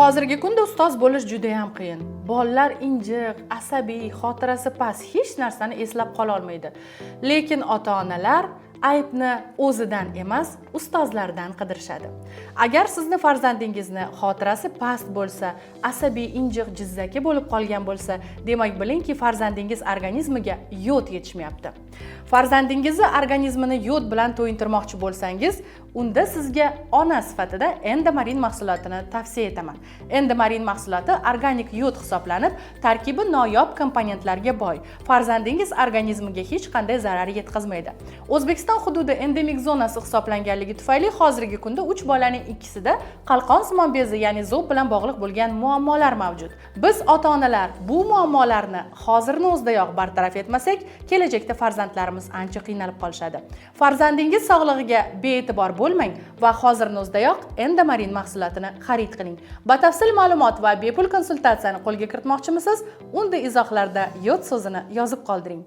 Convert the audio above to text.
Hozirgi kunda ustoz bo'lish juda ham qiyin. Bolalar injiq, asabiy, xotirasi past, hech narsani eslab qololmaydi. Lekin ota onalar aybni o'zidan emas, ustozlardan qidirishadi. Agar sizni farzandingizni xotirasi past bo'lsa, asabiy, injiq, jizzaki bo'lib qolgan bo'lsa, demak, bilingki, farzandingiz organizmiga yod yetishmayapti. Farzandingizni organizmini yod bilan to'yintirmoqchi bo'lsangiz, unda sizga ona sifatida Endomarin mahsulotini tavsiya etaman. Endomarin mahsuloti organik yod hisoblanib, tarkibi noyob komponentlarga boy. Farzandingiz organizmiga hech qanday zarar yetkazmaydi. O'zbekiston hududi endemik zonasi hisoblanganligi tufayli hozirgi kunda 3 bolaning ikkisida qalqonsimon bezi, ya'ni zob bilan bog'liq bo'lgan muammolar mavjud. Biz, ota-onalar, bu muammolarni hozirni o'zidayoq bartaraf etmasak, kelajakda farzandlarimiz ancha qiynalib qolishadi. Farzandingiz sog'lig'iga bee'tibor bo'lmang va hozirni o'zidayoq Endomarin mahsulotini xarid qiling. Batafsil ma'lumot va bepul konsultatsiyani qo'lga kiritmoqchimisiz? Unda izohlarda "yod" so'zini yozib qoldiring.